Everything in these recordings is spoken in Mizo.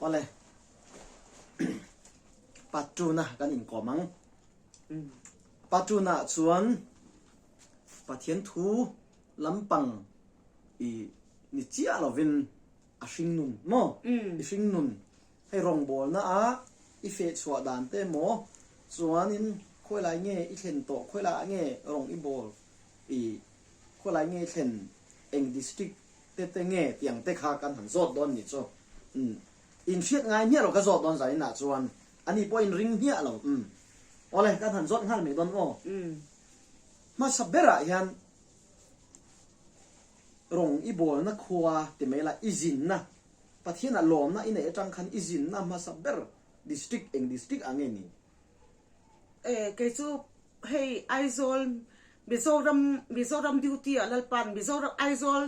Awle, Patuna kan inkawm ang. Patuna chuan Pathian thu lampang i ni chiah lovin a hringnun maw? I hringnun hei rawngbawlna a i fehchhuah dan te maw? Chuanin khawilai nge i thlen tawh, khawilai ah nge rawng i bawl i khawilai nge i thlen eng district te te nge tih ang te kha kan han zawt dawn nih chu. Umm in hriat ngai hmiah lo ka zawt dawn zanin ah chuan ani pawh in ring hmiah lo. Umm awle kan han zawt nghal mai dawn aw. Hmasa berah hian rawng i bawlna khua ti mai la i zinna Pathianah lawmna i neih atang khan i zinna hmasa ber district eng district ah nge ni? E kei chu hei Aizawl Mizoram Mizoram duty ah Lalpan Mizoram Aizawl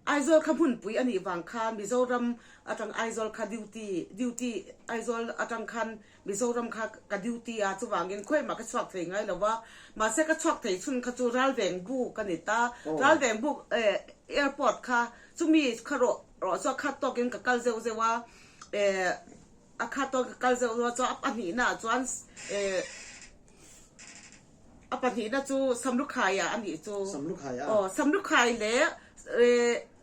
Aizawl kha hmunpui a nih vang khan Mizoram atang Aizawl kha duty duty Aizawl atang khan Mizoram kha ka duty a chuvangin khawiah ka chhuak thei ngai lo va mahse ka chhuak thei chhun kha chu Ralveng buk a ni ta Ralveng buk airport kha chumi kha rawh rawh chu a khat tawkin ka kal zeuh zeuh a a khat tawkin ka kal zeuh zeuh a chuan a pahnihna ah chuan a pahnihna chu Samlukhai ah a nih chu Samlukhai ah aw Samlukhai leh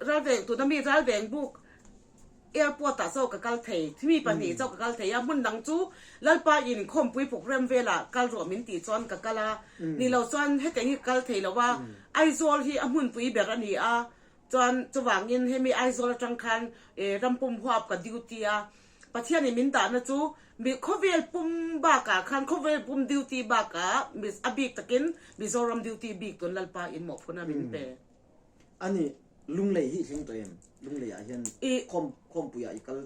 Ralveng tuna mi Ralveng buk Airport ah chaw ka kal thei, mi pahnih chaw ka kal thei a, hmun dang chu Lalpa in khawmpui program velah kal rawh min tih chuan ka kal a, ni lo chuan hetiang hi ka kal thei lo a, Aizawl hi a hmunpui ber a ni a, chuan chuvangin hemi Aizawl atang khan rampum huap ka duty a, Pathianin min dahna chu mi khawvel pum bakah khan khawvel pum duty bakah a bik takin Mizoram duty bik tun Lalpa in mawhphurhna min pe. A ni, Lunglei hi i thleng tawh em? Lunglei ah hian khawm khawmpui ah i kal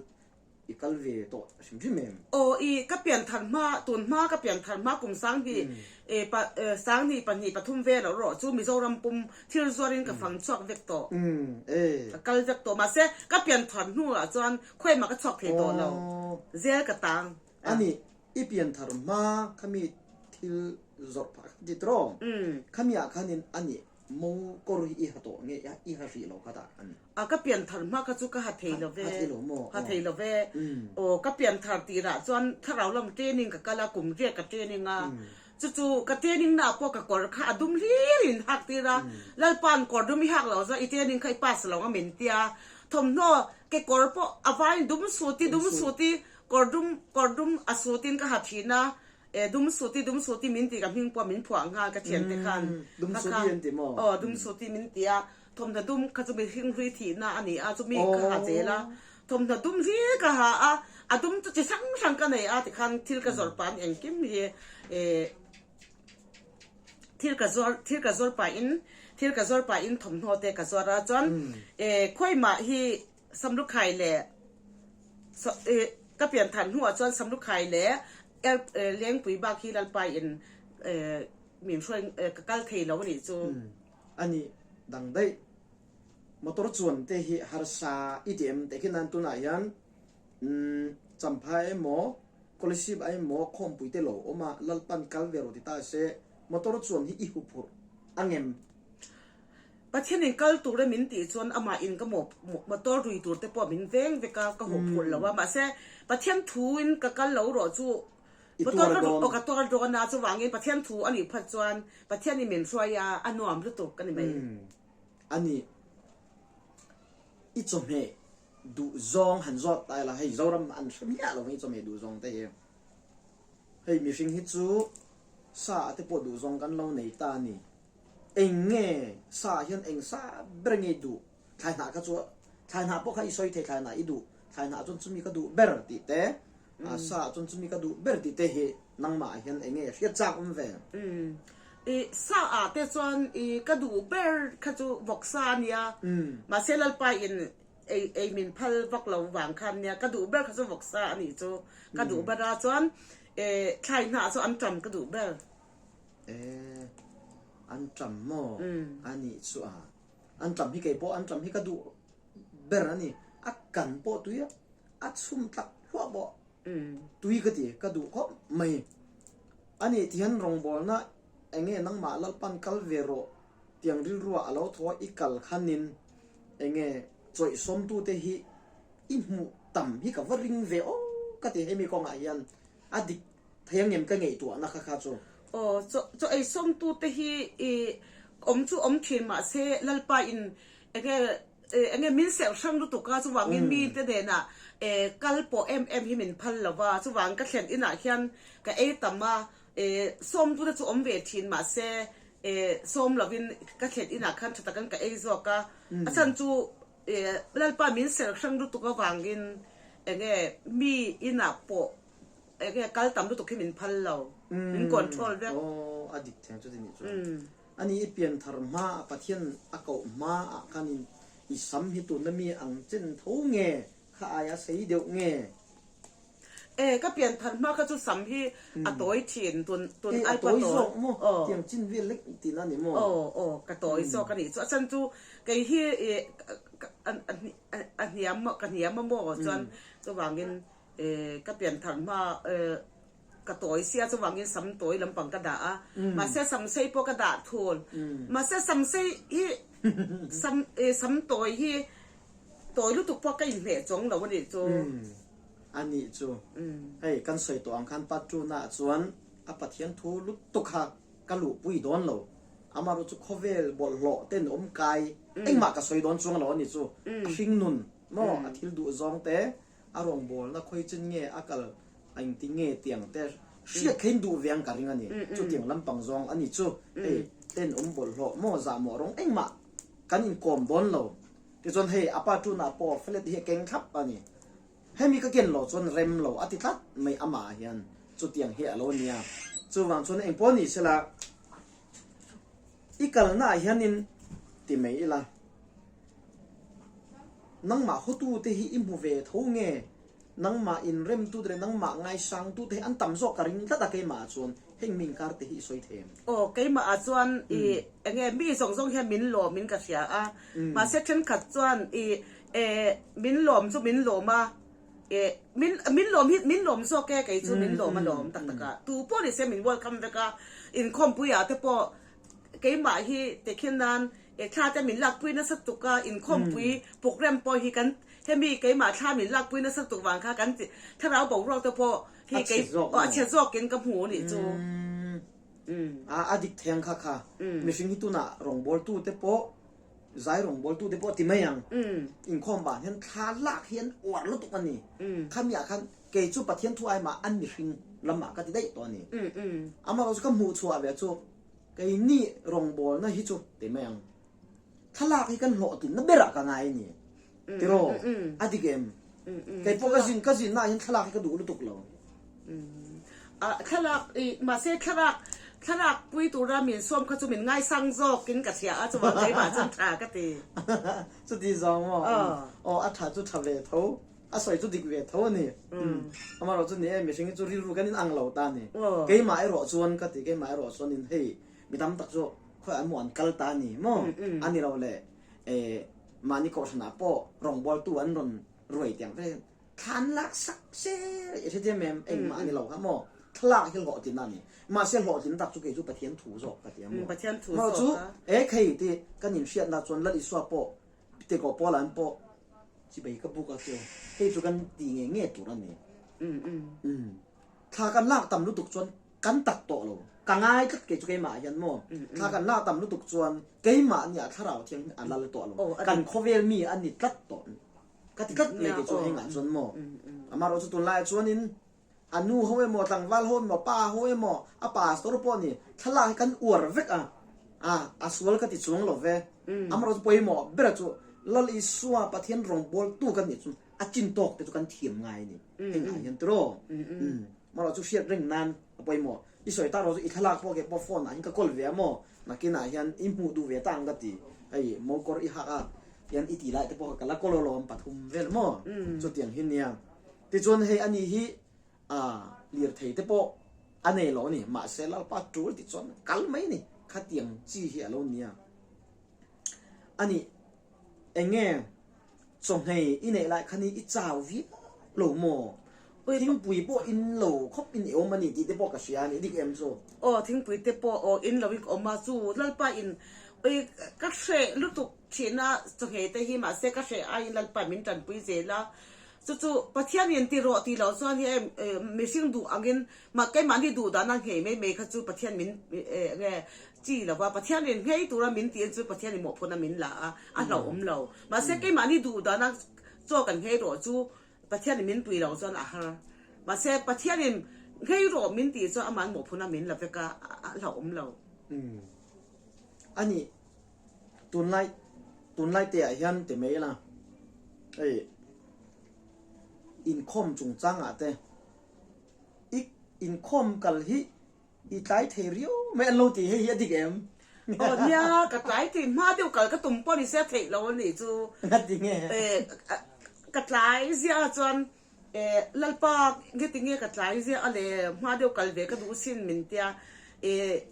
i kal ve tawh hrim hrim em? Aw i ka pian thar hma tun hma ka pian thar hma kum sanghnih e pa sanghnih pahnih pathum vel ah erawh chu Mizoram pum thil zuar in ka fang chhuak vek tawh. Ka kal vek tawh mahse ka pian thar hnu ah chuan khawiah mah ka chhuak thei tawh lo zel ka tang. A ni, i pian thar hma khami thil zawrh phah kha ti tawh khami ah khanin a ni Mo kawr hi i ha tawh nge i ha hrih lo kha dah a ni. A ka pian thar hma kha chu ka ha thei lo ve. Ha thei lo maw? Ha thei lo ve. Aw ka pian thar tirah chuan thlarau lam training ka kal a, kum riak ka training a. Chu chu ka training naah pawh ka kawr kha a dum hlir in hak tir a. Lalpa'n kawr dum i hak lo chuan i training kha i pass lo ang a min tia. Thawmhnaw ke kawr pawh a vaiin dum suti dum suti kawr dum kawr dum a sutin ka ha thin a. E dum suti dum suti min ti ka hming pawh min phuah nghal ka thian te khan Dum suti an ti maw? Aw dum suti min ti a, thawmhnaw dum kha chu mihring hlui thihna a ni a, chumi ka ha zel a, thawmhnaw dum hlir ka ha a, a dum chu chi hrang hrang ka nei a tikhan thil ka zawrh pah an engkim hi e thil ka zuar thil ka zuar pahin thil ka zuar pahin thawmhnaw te ka zuar a chuan e khawi mah hi Samlukhai leh ka pian than hnuah chuan Samlukhai leh Lengpui bak hi Lalpa in min hruai ka kal thei lo a nih chu. A nih dang daih. Motor chuan te hi harsa i ti em teh khi nan tunah hian Champhai emaw Kolasib emaw khawmpui te lo awm a Lalpan kal ve rawh ti ta se motor chuan hi i huphurh angem? Pathian in kal tur e min tih chuan amah in ka motor rui tur te pawh min veng vek a, ka hawh phurh lo a, mahse Pathian thu in ka kal lo rawh chu motor ka aw ka tuar dawn a, chuvangin Pathian thu a nih phat chuan Pathian in min hruai a, a nuam lutuk a ni mai. A ni, i chawhmeh duh zawng han zawt ta ila, hei Zoram an hre miah lo ang i chawhmeh duh zawng te hi. Hei mihring hi chu sa ah te pawh duh zawng kan lo nei ta a ni. Eng nge sa hian eng sa ber nge i duh? Thlai hnah kha chu thlai hnah pawh kha i sawi thei thlai hnah i duh thlai hnah chuan chumi ka duh ber tih te sa ah chuan chumi ka duh ber tih te hi nangmah ah hian eng nge hriat chak awm ve? I sa ah te chuan i ka duh ber kha chu vawksa a nia mahse Lalpa in ei ei min phal vak lo vang khan nia ka duh ber kha chu vawksa a nih chu ka duh ber a chuan thlai hnah chu an ṭam ka duh ber. E, an ṭam maw? A nih chu a. An ṭam hi kei pawh an ṭam hi ka duh ber a ni. A kan pawh tui a, a chhum tlak hluah pawh tui ka ti, ka duh khawp mai. A nih tihian rawngbawlna eng nge nangmah Lalpan kal ve rawh tiang rilruah a lo thaw a, i kal khanin eng nge chawihsawmtute hi i hmuh. tam hi ka va ring ve aw ka ti hemi kawngah hian a dik thei ang em ka ngaihtuahna kha kha chu. Aw chaw chaw ei sawmtu te hi i awm chu awm thin mahse Lalpa in enge enge min serh hrang lutuk a chuvangin mi te hnenah kal pawh em em hi min phal lo va chuvang ka thlen inah hian ka ei tam a sawmtu te chu awm ve thin mahse sawm lovin ka thlen inah khan tha takin ka ei zawk a a chhan chu Lalpa min serh hrang lutuk avangin enge mi inah pawh enge kal tam lutuk hi min phal lo min control vek. Aw a dik theng chu ti nih chuan. Ani i pian thar hma a Pathian a koh hma ah khan in i sam hi tuna mi ang chen tho nge kha aia sei deuh nge? E, ka pian thar hma kha chu sam hi a tawi thin, tun tun ai pawh a tawi. A tawi zawk maw? Tiang chin vel lek tihna a ni maw? Aw, aw, ka tawi zawk a nih chu. A chhan chu kei hi i a hniam ka hniam a maw chuan chuvangin ka pian thar hma ka tawi sia chuvangin sam tawi lampang ka dah a, mahse sam sei pawh ka dah thul. Mahse sam sei hi sam sam tawi hi Tawi lutuk pawh ka inhmeh chuang lo a nih chu. Umm a nih chu. Hei kan sawi tawh ang khan Patruna ah chuan a Pathian thu lutuk kha ka luhpui dawn lo. Amaherawh chu khawvel bawlhhlawh ten awm kai engmah ka sawi dawn chuang lo a nih chu. A hring nun maw a thil duh zawng te a rawngbawlna khawi chin nge a kal a engti nge tiang te hriat kha in duh ve ang ka ring a ni. Chutiang lampang zawng a nih chu. Hei ten awm bawlhhlawh maw zahmawh rawng engmah kan inkawm dawn lo. Tichuan hei a pa tunah pawh flat hi a keng thlap a ni. Hemi ka ken lo chuan rem lo a ti tlat mai amah ah hian chutiang hi a lo nia. Chuvang chuan engpawh ni sela i kalna ah hianin ti mai ila nangmah hawtute hi i hmu ve tho nge nangmah inremtute leh nangmah ngaisangtute hi an tam zawk ka ring tlat a keimah ah chuan heng mi inkar te hi i sawi thei em? Aw keimah ah chuan i enge mi zawng zawng hian min lawm in ka hria a mahse thenkhat chuan i e min lawm chu min lawm a e min min lawm hi min lawm zawk e kei chu min lawm a lawm tak tak a tu pawh ni se min welcome vek a inkhawmpui ah te pawh keimah hi tekhin nan E thla te min lakpui nasa tuk a, inkhawmpui program pawh hi kan hemi keimah thla min lakpui nasa tuk vang kha kan thlarau boruak te pawh hi kei a chhe zawkin ka hmu anih chu. A a dik theng kha kha mihring hi tunah rawngbawltu te pawh zai rawngbawltu te pawh ti mai ang inkhawm vang hian thla lak hi an uar lutuk a ni khami ah khan kei chu Pathian thu ai mah an mihring lamah ka ti daih tawh a ni amaherawhchu ka hmuh chhuah ve chu Keini rawngbawlna hi chu ti mai ang. Thlalak hi kan hlawhtlinna berah ka ngai a ni. Tiraw? A dik em? Kei pawh ka zin ka zinnaah hian thlalak hi ka duh lutuk lo. Thlalak i mahse thlalak thlalak pui tura min sawm kha chu min ngaisang zawkin ka hria a chuvang keimah chuan tha ka ti. Chuti zawng maw? Aw a tha chu tha ve tho. A sawi chu dik ve tho a ni. Amaherawh chu ni e, mihring hi chu rilru kan inang lo ta a ni. Keimah erawh chuan ka ti, keimah erawh chuan in hei mi tam tak chu khawiah an maw an kal ta a ni maw? A ni lo le, mahni kohhranah pawh rawngbawltu an rawn ruai tiang te hian thlan lak sak se i hrethiam em? Engmah a ni lo kha maw? Thlalak hi hlawhtlinna a ni. Mahse hlawhtlinna tak chu kei chu Pathian thu zawk ka ti a maw? Maw chu e khei ti kan inhriatna chuan Lal Isua pawh Tikoh Paula an pawh Chibai ka buk a chu hei chu kan ti nge nge tur a ni. Thla kan lak tam lutuk chuan kan tak tawh lo. Ka ngai tlat kei chu keimah ah hian maw. Thla kan lak tam lutuk chuan keimah nia thlarau thianghlim a lal tawh lo. Kan khawvel mi a ni tlat tawh. Ka ti tlat mai kei chu hengah chuan maw. Amaherawh chu tunlaiah chuanin A nu ho emaw, tlangval ho emaw, pa ho emaw, a pastor pawh ni, thlalak hi kan uar vek a, a, a sual ka ti chuang lo ve. Amaherawh chu pawimawh ber chu Lal Isua Pathian rawngbawltu kan nih chu a chin tawk te chu kan thiam ngai a ni. Engah hian tiraw? Umm. Amaherawh chu hriat reng nan a pawimawh. I sawi tak erawh chu i thlalak pawh kei pawh phone ah hian ka call ve a maw? Nakinah hian i hmuh duh ve ta ang ka ti. Hei mokawr i hak a, hian i tih lai te pawh kha ka la call alawm pathum vel maw? Chutiang hi nia. Tichuan hei ani hi lirthei te pawh a nei lo a ni, mahse Lalpa tul ti chuan kal mai a ni, khatiang chi hi a lo nia. Ani eng nge chawhmei i neih lai khan i chau viau lo maw? Thingpui pawh in lo khawp in i awm a ni tih te pawh ka hria a ni, dik em chu? Aw thingpui te pawh aw in lo in ka awm a, chu Lalpa in ka hreh lutuk thihna chawhmei te hi mahse ka hreh aiin Lalpa min tanpui zel a. Chu chu Pathianin ti rawh tih loh chuan hi mihring duh angin mah keimahni duh dahna nghei mai mai kha chu Pathian min nge chi lo va, Pathianin nghei tura min tiin chu Pathianin mawhphurhna min la a, a hlauhawm lo. Mahse keimahni duh dahna chaw kan nghei rawh chu Pathianin min pui loh chuan a har. Mahse Pathianin nghei rawh min tih chuan ama'n mawhphurhna min la vek a, a hlauhawm lo. A nih, tunlai tunlai te ah hian ti mai ila hei inkhawm chungchang ah te i inkhawm kal hi i tlai thei riau mai an lo ti hei hi a dik em? Aw nia ka tlai thei hma deuh kal ka tum pawh ni se a theih lo a nih chu. Ngati nge? Ka tlai ziah chuan Eh, Lalpa, ngeti nge ka tlai zia a le, hma deuh kal ve ka duh sin min tia. Eh,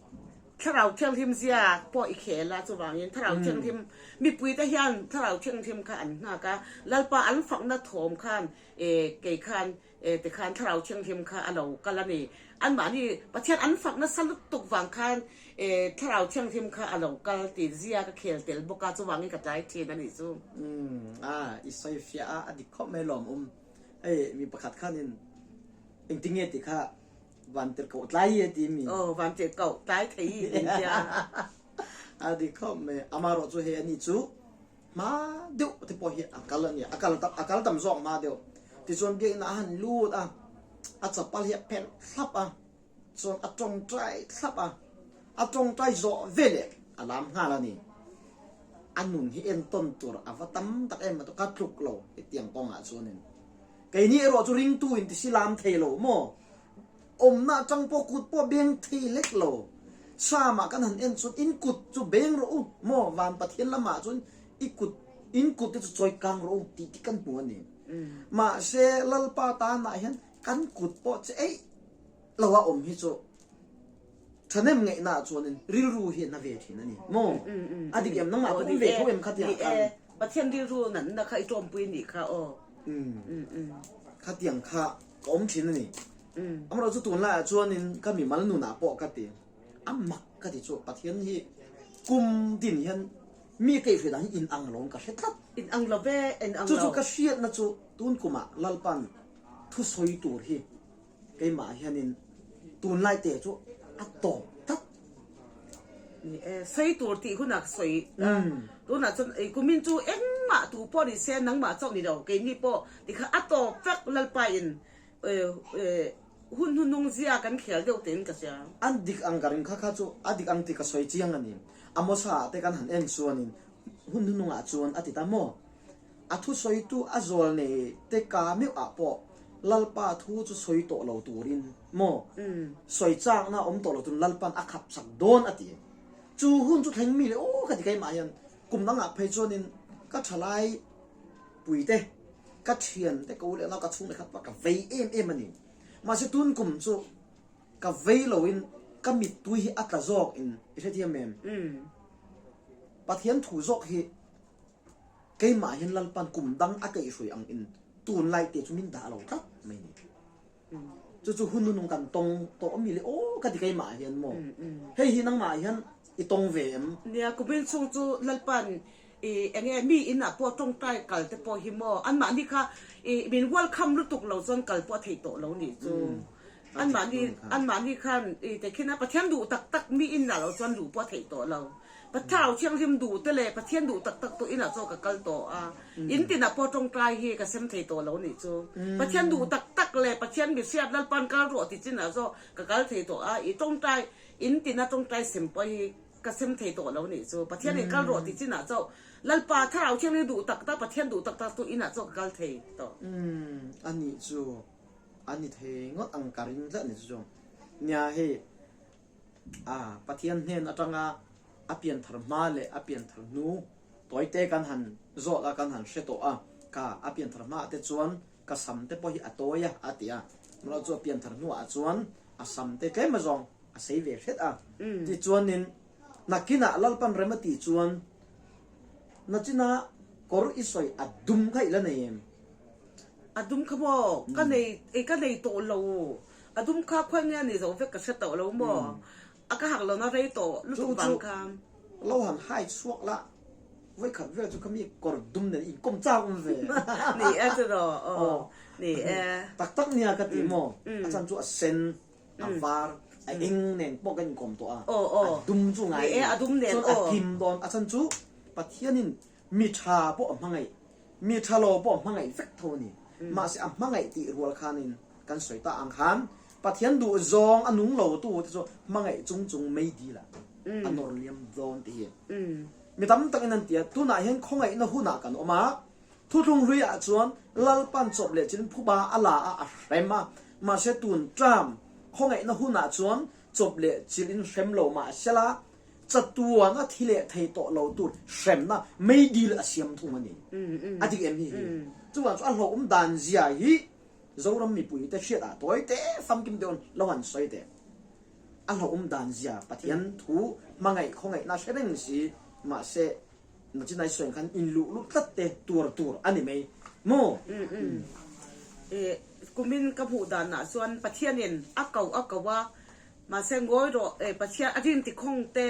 Thlarau Thianghlim zia pawh i khel a, chuvangin Thlarau Thianghlim, mipui te hian Thlarau Thianghlim kha an nghak a, Lalpa an fakna thawm khan eh, kei khan eh, tikhan Thlarau Thianghlim kha a lo kal a ni. Anmahni Pathian an fak nasa lutuk vang khan eh, Thlarau Thianghlim kha a lo kal tih zia ka khel tel bawk a, chuvangin ka tlai thin a nih chu. Umm, a, i sawi fiah a, a dik khawp mai lawm um. Hei mi pakhat khanin engtinge tih kha van tirhkoh tlai i a ti mi. Aw, van tirhkoh tlai thei i min tia. A dik khawp mai. Amaherawh chu hei ani chu hma deuh te pawh hi a kal a ni. A kal tam, a kal tam zawk hma deuh. Tichuan biakinn ah a han lut a, a chapal hi a phelh thlap a. Chuan a tawngtai thlap a, a tawngtai zawh veleh a lam nghal a ni. A nun hi entawn tur a va tam tak em a ka tluk lo hetiang kawngah chuanin. Keini erawh chu ringtu in ti si lam thei lo maw? Awmna atang pawh kut pawh beng thei lek lo. Psalm ah kan han en chuan in kut chu beng rawh u maw? Van Pathian lamah chuan i kut in kut te chu chawi kang rawh u tih te kan hmu a ni. Mahse Lalpa tanah hian kan kut pawh che eih Lo a awm hi chu thahnem ngaihna ah chuanin rilru hi a na ve thin a ni maw? A dik em? Nangmah pawh awm ve tho em kha tiang khan? Pathian rilru natna kha i tawmpui nih kha aw. Khatiang kha ka awm thin a ni. Amaherawhchu chu tunlai ah chuanin ka mimal nunah pawh ka ti a mak ka ti chu Pathian hi kum din hian mi kaihhruai dan hi in ang lo ka hre tlat. In ang lo ve, in ang lo. Chu chu ka hriatna chu tun kumah Lalpan thusawi tur hi Keimah hianin tunlai te chu a tawp tlat. Ni e, sawi tur tih hunah ka sawi a, tunah chuan ei kumin chu engmah tu pawh ni se nangmah chauh ni lo, keini pawh tikha a tawp vek Lalpa in hun hnunung zia kan khel deuh tiin ka hria. An dik ang ka ring kha kha chu a dik ang tih ka sawi chiang a ni. Amosa ah te kan han en chuanin hun hnunungah chuan a ti ta maw? A thusawitu a zawl nei te ka meuh ah pawh Lalpa thu chu sawi tawh lo turin maw sawi chakna awm tawh lo turin Lalpan a khap sak dawn a ti. Chu hun chu thleng mi le aw ka ti keimah hian kum dangah phei chuanin ka thalai pui te, ka thian te ko leh nau ka chhung leh khat pawh ka vei em em a ni. Mahse tun kum chu ka vei loin ka mittui hi a tla zawk in i hrethiam em? Pathian thu zawk hi Keimah hian Lalpan kum dang a kaihhruai ang in tunlai te chu min dah lo tlat mai ni. Chu chu hun nunung kan tawng tawh ami le aw ka ti keimah hian maw. Hei hi nangmah hian i tawng ve em? Nia, kumin chhung chu Lalpan i enge mi in ah pawh tawngtai kal te pawh hi maw anmahni kha i min welcome lutuk lo chuan kal pawh a theih tawh lo nih chu. Anmahni anmahni khan i tehkhin a Pathian duh tak tak mi in ah lo chuan luh pawh a theih tawh lo. Pathian Thianghlim duh te leh Pathian duh tak tak tawh inah chuan ka kal tawh a, in tinah pawh tawngtai hi ka sem thei tawh lo nih chu. Pathian duh tak tak leh Pathian mi hriat Lalpan kal rawh ti chinah zawk ka kal thei tawh a, i tawngtai in tina tawngtai sem pawh hi ka sem thei tawh lo nih chu. Pathian in kal rawh ti chinah chauh Lalpa Thlarau Thianghlim duh tak tak Pathian duh tak tak tawh inah chuan ka kal thei tawh. Umm a nih chu a ni thei ngawt ang ka ring tlat a ni chu chu. Nia hei. A, Pathian hnen atanga a pianthar hma leh a pianthar hnu tawite kan han zawt a, kan han hre tawh a, ka a pianthar hmaah te chuan ka sam te pawh hi a tawi a, a ti a. Amaherawhchu chu a pianthar hnuah chuan a sam te tlem azawng a sei ve hret a. Tichuanin nakinah Lalpan rem a tih chuan nachina kawr i sawi a dum kha i la nei em? A dum kha maw? Ka nei, ka nei tawh lo. A dum kha khawi nge a ni zo vek ka hre tawh lo maw? A ka hak lohna rei tawh lutuk vang kha. Lo han hai chhuak la. Vawikhat vel chu khami kawr dum nen inkawm chak awm ve. Ni e tiraw aw ni e. Tak tak nia ka ti maw a chan chu a sen a var a eng nen pawh kan inkawm tawh a a dum chu ngai a ni chuan a kim dawn a chan chu Pathianin mi tha pawh a hmangaih mi tha lo pawh a hmangaih vek tho a ni mahse a hmangaih tih rual khanin kan sawi ta ang khan Pathian duh zawng a nung lo tu te chu hmangaih chung chung mei dil ah a nawr liam dawn tih hi Mi tam takin an ti a, tunah hian khawngaihna hunah kan awm a, thuthlung hluiah chuan Lalpan chawp leh chin phuba a la a, a hrem a, mahse tun term khawngaihna hunah chuan chawp leh chilhin hrem lo mahsela chatuan a thi leh thei tawh lo tur hremna meidil a siam thung a ni. A dik em hi hi? Chuvang chu a hlauhawm dan zia hi Zoram mipuite hriat ah tawi te famkim deuhin lo han sawi teh. A hlauhawm dan zia Pathian thu hmangaih khawngaihna hre reng si mahse nachinai sawi ang khan in luh luh tlat te tuar tur a ni mai maw? Umm kumin ka hmuh danah chuan Pathianin a ko a ko a mahse ngawi rawh Pathian a rin tikhawng te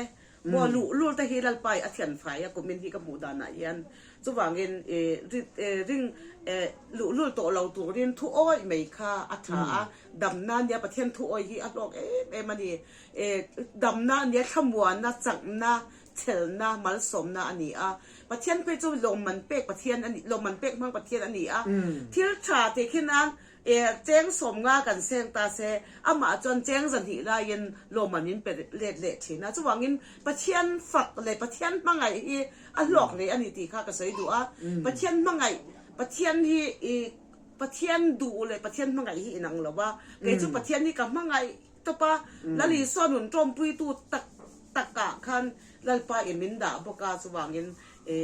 Maw luh lul te hi Lalpai a thian fai a kumin hi ka hmuh danah hian chuvangin ring luh lul tawh lo turin thu awih mai kha a tha a, damna nia Pathian thu awih hi a hlawk em em a ni. Damna nia thlamuanna, chakna, chhelna, malsawmna a ni a. Pathian phei chu lawmman pek Pathian a ni, lawmman pek hmang Pathian a ni a. Thil tha tih khi nan E, cheng sawmnga kan seng ta se, amah chuan cheng zahnih laiin lawmman min pe let leh thin a. Chuvangin Pathian fak leh Pathian hmangaih hi a hlawk leh a ni tih kha ka sawi duh a. Pathian hmangaih, Pathian hi i Pathian duh leh Pathian hmangaih hi inang lo a. Kei chu Pathian hi ka hmangaih tawp a, Lal Isua nun tawmpuitu tak takah khan Lalpa in min dah bawk a, chuvangin e,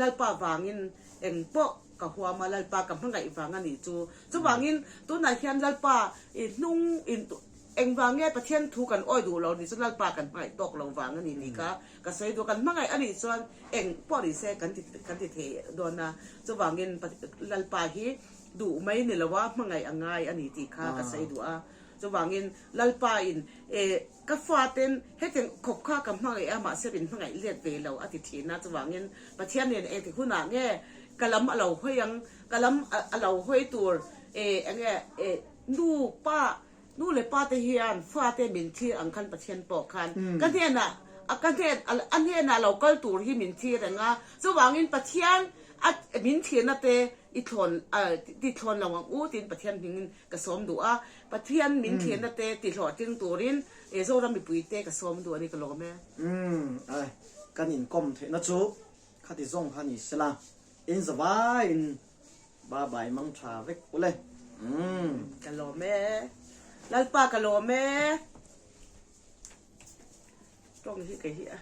Lalpa vangin eng pawh Ka huam a, Lalpa ka hmangaih vang a nih chu. Chuvangin tunah hian Lalpa i hnung in engvang nge Pathian thu kan awi duh lo nih chu Lalpa kan hmangaih tawk lo vang a ni tih kha ka sawi duh. Kan hmangaih a nih chuan eng pawh ni se kan ti kan ti thei dawn a. Chuvangin Lalpa hi duh mai ni lo a, hmangaih a ngai a ni tih kha ka sawi duh a. Chuvangin Lalpa in e Ka faten hetiang khawp kha ka hmangaih a, mahse min hmangaih let ve lo a ti thin a, chuvangin Pathian nen engtik hunah nge ka lam a lo hawi ang, ka lam a lo hawi tur e enge e nu pa nu leh pa te hian fate min thlir ang khan Pathian pawh khan ka hnenah a ka hnen a hnenah lo kal tur hi min thlir reng a, chuvangin Pathian a min thlirna te i thlawn ti thlawn lo ang u tiin Pathian hmingin Ka sawm duh a, Pathian min thlirna te ti hlawhtling turin Zoram mipui te ka sawm duh a ni ka lawm e. Umm ai, kan inkawm theihna chu khati zawng kha ni sela, in zavaiin ba bai mang tha vek ule. Umm. Ka lawm e. Lalpa ka lawm e. Tawng hi kei hi a.